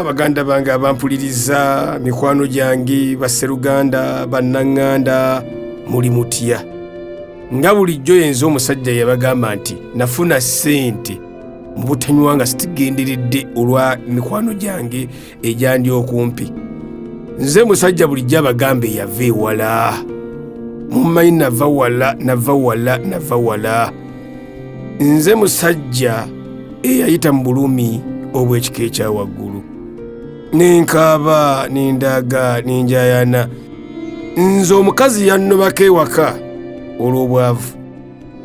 Baganda bange abampuliriza, mikwano gyange, basseruganda, bannaŋŋanda, muli mutya? Nga bulijjo yenze omusajja yabagamba nti nafuna ssente mu butanywa nga sitigenderedde olwa mikwano gyange egyandi okumpi. Nze musajja bulijjo abagamba eyava ewala. Mumanyi nava wala, nava wala, nava wala. Nze musajja eyayita mu bulumi obw'ekika ekya waggulu, nenkaaba, nendaga, nenjayana. Nze omukazi yannobako ewaka olw'obwavu,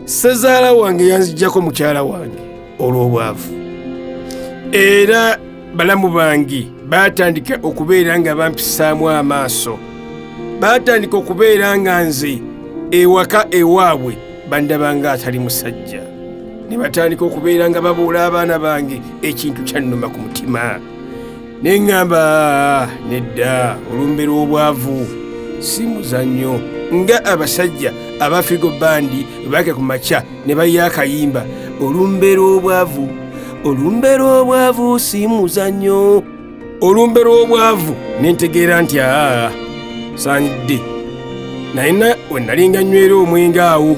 ssezaala wange yanzijjako mukyala wange olw'obwavu, era balamu bange baatandika okubeera nga bampisaamu amaaso, baatandika okubeera nga nze ewaka ewaabwe bandaba nga atali musajja, ne batandika okubeera nga babuula abaana bange. Ekintu kyannuma ku mutima ne ŋŋamba nedda, olumbe lw'obwavu si muzannyo. Nga abasajja aba Figo Bandi bwe baake ku makya ne bayiya akayimba, olumbe lw'obwavu, olumbe lw'obwavu si muzannyo, olumbe lw'obwavu. Ne ntegeera nti aa, saanidde naye we nalinga nywera omwenge awo.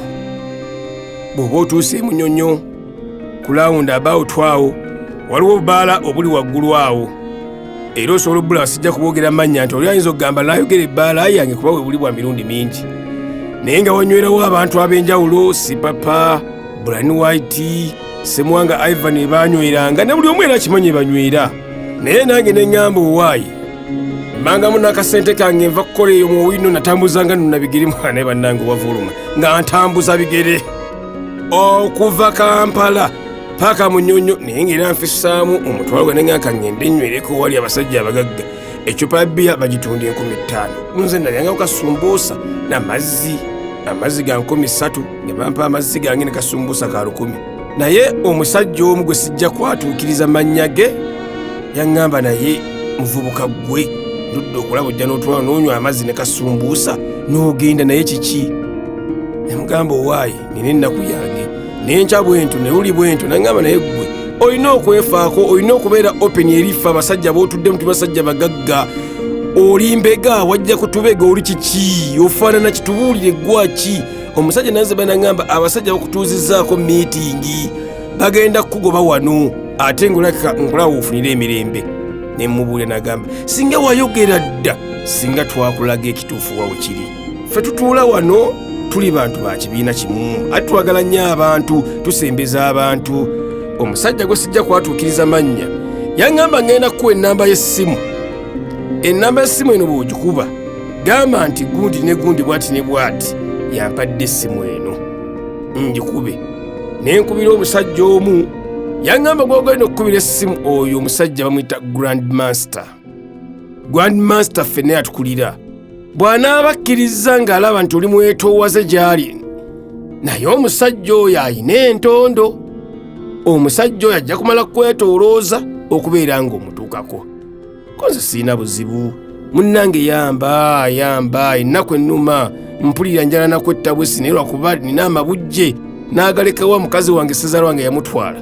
Bw'oba otuuse Munyonyo ku round about awo waliwo obubaala obuli waggulu awo, era osobola obbula, sijja kubwogera mannya nti oli ayinza okugamba naayogera ebbaala yange kuba we buli bwa mirundi mingi, naye nga wanywerawo abantu ab'enjawulo, Sipapa, Brani White, Semwanga Ivan ebanyweranga, ne buli omu era akimanyi ebanywera. Naye nange ne ŋŋamba owaayi mbangamu n'akasente kange nva kukola eyo mu owino, natambuzanga nno na bigere. Mwana bannange, owavuluma nga ntambuza bigere okuva Kampala paaka Munyonyo, naye ng'era nfissaamu omutwalo gwe nenga kaŋŋende nnywereko. Wali abasajja abagagga ecupa ya bbiya bagitunda 5000, nze nalyangako kasumbuusa n'amazzi, amazzi ga 3000, ne bampa amazzi gange ne kasumbuusa ka 1000. Naye omusajja omu gwe sijja kwatuukiriza mannya ge yaŋŋamba, naye muvubuka ggwe, ndudde okulaba ojja n'otwala n'onywa amazzi ne kasumbuusa n'ogenda, naye kiki? Ne mugamba, owaayi nina ennaku yange nenkya bwentyo ne luli bwentyo. Naŋŋamba, naye ggwe olina okwefaako, olina okubeera open eri ffe abasajja b'otuddemu, tuli basajja bagagga, oli mbega wajja kutubega, oli kiki, ofaanana kitubuulire ggwaki? Omusajja nanze banaŋŋamba, abasajja bakutuuzizzaako meeting, bagenda kukugoba wano, ate ngolakika nkulaba ofunire emirembe. Ne mubuulira, nagamba, singa wayogera dda, singa twakulaga ekituufu wa we kiri. Ffe tutuula wano tuli bantu ba kibiina kimu, ate twagala nnyo abantu, tusembeza abantu. Omusajja gwe sijja kwatuukiriza mannya yaŋŋamba, ŋŋenda kukuwa ennamba y'essimu, ennamba y'essimu eno bw'ogikuba gamba nti gundi ne gundi bwati ne bwati yampadde essimu eno ngikube. Ne nkubira omusajja omu, yaŋŋamba, gwogenda okukubira essimu oyo omusajja bamuyita Grandmaster. Grandmaster ffenna yatukulira, bw'anaaba akkiriza ng'alaba nti oli mwetoowaze gy'ali, naye omusajja oyo ayina entondo, omusajja oyo ajja kumala kwetoolooza okubeera ng'omutuukako. Ko nze siina buzibu munnange, yamba yamba, ennaku ennuma, mpulira njala nakwetta bwesi, naye lwakuba nina amabujje n'agalekawa mukazi wange, sezaala wange yamutwala,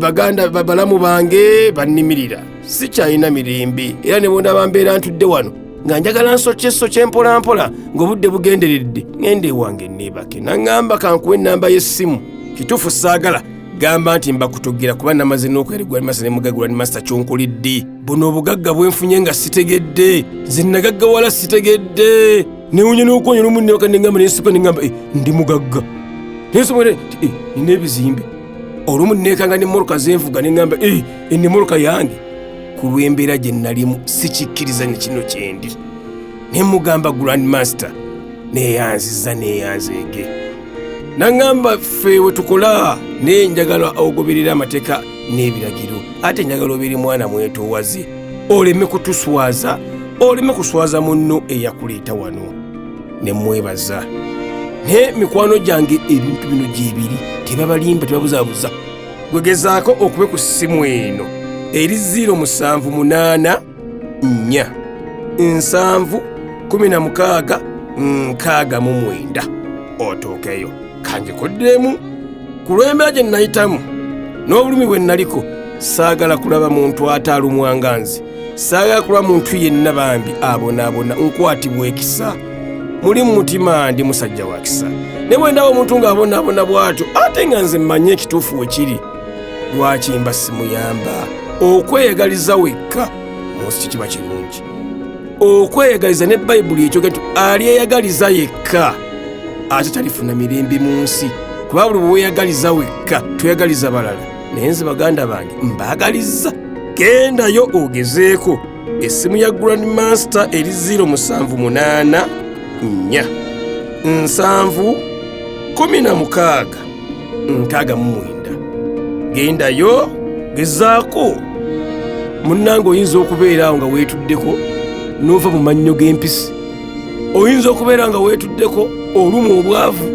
baganda balamu bange bannimirira, sikyalina mirembe. Era ne bwondaba mbeera ntudde wano nga njagala nsokye sokye mpolampola ng'obudde bugenderedde, ŋŋenda ewange neebake. Naŋŋamba, kankuwa ennamba y'essimu. Kituufu saagala gamba nti mbakutogera kuba namaze n'okwera Grandmaster ne mugaga Grandmaster kyonkoledde, buno obugagga bwenfunye nga sitegedde, nze nagaggawala sitegedde, newunya n'okwonya olumu nebaka neŋŋamba nensituka neŋŋamba, "Eh, ndi mugagga," nensomera nti, "Eh, nina ebizimbe." Olumu neekanga n'emmoloka zenvuga neŋŋamba, "Eh, eno emmoloka yange." Ku lw'embeera gye nalimu sikikkiriza ne kino kyendi. Ne mugamba, Grandmaster, neeyanziza neeyanzeege. Naŋŋamba, ffe we tukola, naye njagala ogoberera amateeka n'ebiragiro, ate njagala obeere mwana mwetoowaze, oleme kutuswaza, oleme kuswaza munno eyakuleeta wano. Ne mwebaza. Naye mikwano gyange, ebintu bino gyebiri, tebabalimba, tebabuzaabuza. Gwegezaako okube ku ssimu eno eri 078 4 7 16 69 otuukeyo. Kanjikuddemu ku lw'embeera gye nayitamu n'obulumi bwe naliko, saagala kulaba muntu ate alumwanga nze. Saagala kulwa muntu yenna bambi abonaabona, nkwatibwa ekisa. Muli mu mutima ndi musajja wa kisa, ne bwe ndaba omuntu ng'abonaabona bw'atyo ate nga nze mmanyi ekituufu we kiri, lwaki mba simuyamba? Okweyagaliza wekka mu nsi kiba kirungi. Okweyagaliza ne Bayibuli ekyogera nti alyeyagaliza yekka ate talifuna mirembe mu nsi, kuba buli bwe weeyagaliza wekka toyagaliza balala. Naye nze baganda bange mbaagalizza, gendayo ogezeeko. Essimu ya Grand Master eri 078 4 7 16 69. Gendayo gezaako munnange. Oyinza okubeera awo nga weetuddeko n'ova mu mannyo g'empisi, oyinza okubeera nga weetuddeko olumu obwavu.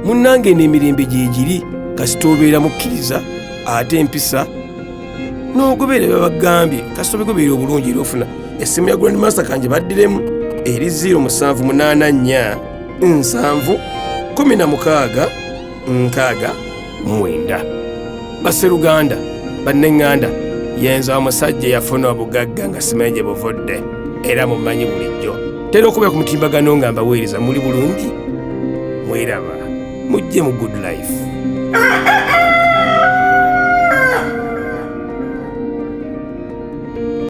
Munnange, eno emirembe gyegiri kasita obeera mukkiriza, ate empisa n'ogoberera byebagambye, kasita obigoberera obulungi era ofuna. Essimu ya Grand Master kanje baddiremu eri 0784 7 16 69. Baseruganda banneŋŋanda, yenza omusajja eyafuna obugagga nga simanyi gye buvudde, era mumanyi bulijjo tera okubeera ku mutimbagano nga mbaweereza. Muli bulungi, mweraba, mujje mu good life.